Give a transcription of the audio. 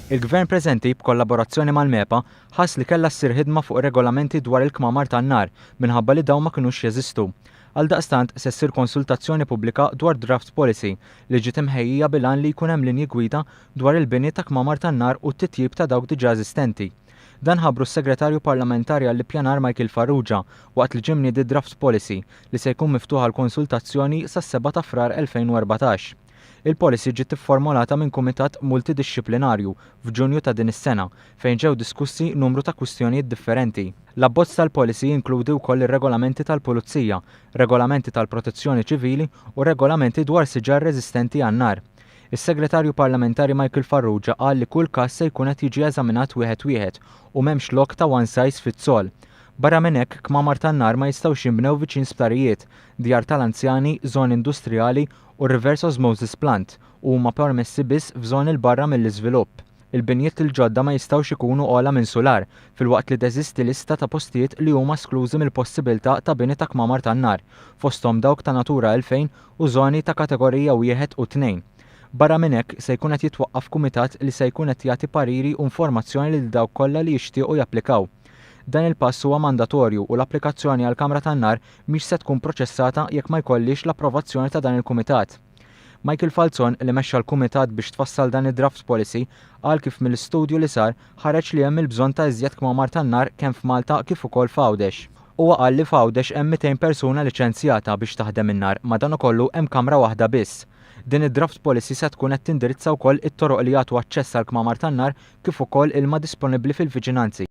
Il-Gvern preżenti, b'kollaborazzjoni mal-MEPA, ħass li kellha ssir ħidma fuq regolamenti dwar il-kmamar tan-nar minħabba li dawn ma kinux jeżistu. Għaldaqstant, se ssir konsultazzjoni pubblika dwar draft policy li ġiet imħejjija bil-għan li jkun hemm linji gwida dwar il-bini ta' kmamar tan-nar u t-titjib ta' dawk diġà eżistenti. Dan ħabbru s-Segretarju Parlamentari għall-Ippjanar Michael Farrugia waqt li ġie mniedi draft policy li se jkun miftuħ għall-konsultazzjoni sas-7 ta' Frar 2014. Il-policy ġiet ifformolata minn kumitat multidixxiplinarju f'Ġunju ta' din is-sena fejn ġew diskussi numru ta' kwistjonijiet differenti. L-abbozz tal-policy jinkludi wkoll ir-regolamenti tal-pulizija, regolamenti tal-protezzjoni ċivili u regolamenti dwar siġar reżistenti għan-nar. Is-Segretarju Parlamentari Michael Farrugia qal li kull każ se jkun qed jiġi eżaminat wieħed wieħed u m'hemmx lok ta' one size fits all. Barra minn hekk, kmamar tan-nar ma jistgħux jinbnew viċin sptarijiet, djar tal-anzjani, żoni industrijali u reverse osmosis plant u huma permessi biss f'żoni 'l barra mill-iżvilupp. Il-binjiet il-ġodda ma jistgħux ikunu ogħla minn sular, filwaqt li teżisti lista ta' postijiet li huma esklużi mill-possibilità ta' bini ta' kmamar tan-nar, fosthom dawk ta' Natura 2000 u żoni ta' kategorija 1 u 2. Barra minn hekk, se jkun qed jitwaqqaf kumitat li se jkun qed jagħti pariri u informazzjoni lil dawk kollha li jixtiequ japplikaw. Dan il-pass huwa mandatorju u l-applikazzjoni għal kamra tan-nar mhix se tkun proċessata jekk ma jkollhiex l-approvazzjoni ta' dan il-kumitat. Michael Falzon, li mexxa l-kumitat biex tfassal dan id-draft policy, qal kif mill-istudju li sar ħareġ li hemm il-bżonn ta' iżjed kmamar tan-nar kemm f'Malta kif ukoll f'Għawdex. Huwa qal li f'Għawdex hemm 200 persuna liċenzjata biex taħdem in-nar, madankollu hemm kamra waħda biss. Din id-draft policy se tkun qed tindirizza wkoll it-toroq li jagħtu aċċess għal kmamar tan-nar kif ukoll ilma disponibbli fil-viċinanzi.